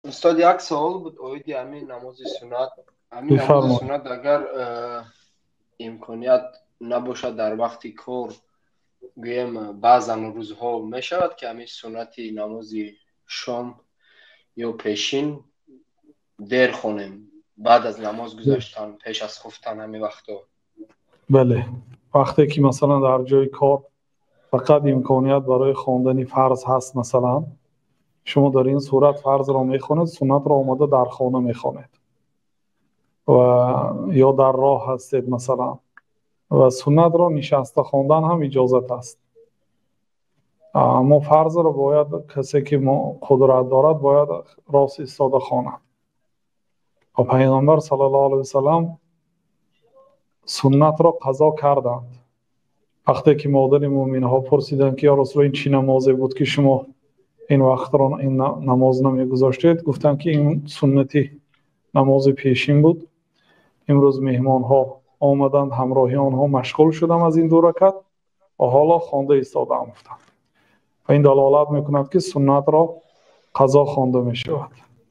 Устод, як савол буд оиди ҳамин намози суннат. Ҳамин намози суннат агар имконият набошад дар вақти кор, гӯем, баъзан рӯзҳо мешавад, ки ҳамин суннати намози шом ё пешин дер хонем, баъд аз намоз гузаштан, пеш аз хуфтан, ҳамин вақто? Бале, вақте ки, масалан, дар ҷои кор фақат имконият барои хондани фарз ҳаст, масалан, шумо дар ин сурат фарзро мехонед, суннатро омада дар хона мехонед ва ё дар роҳ ҳастед, масалан, ва суннатро нишаста хондан ҳам иҷозат аст. Аммо фарзро бояд касе ки қудрат дорад, бояд рост истода хонад. Ва Пайғамбар саллаллоҳу алайҳи васаллам суннатро қазо карданд. Вақте ки модари мӯъминҳо пурсиданд, ки ё Расулуллоҳ, ин чӣ намозе буд, ки шумо ин вақтро ин намоз намегузоштед, гуфтанд, ки ин суннати намози пешин буд, имрӯз меҳмонҳо омаданд, ҳамроҳи онҳо машғул шудам аз ин ду ракат ва ҳоло хонда истодаам, гуфтанд. Ва ин далолат мекунад, ки суннатро қазо хонда мешавад.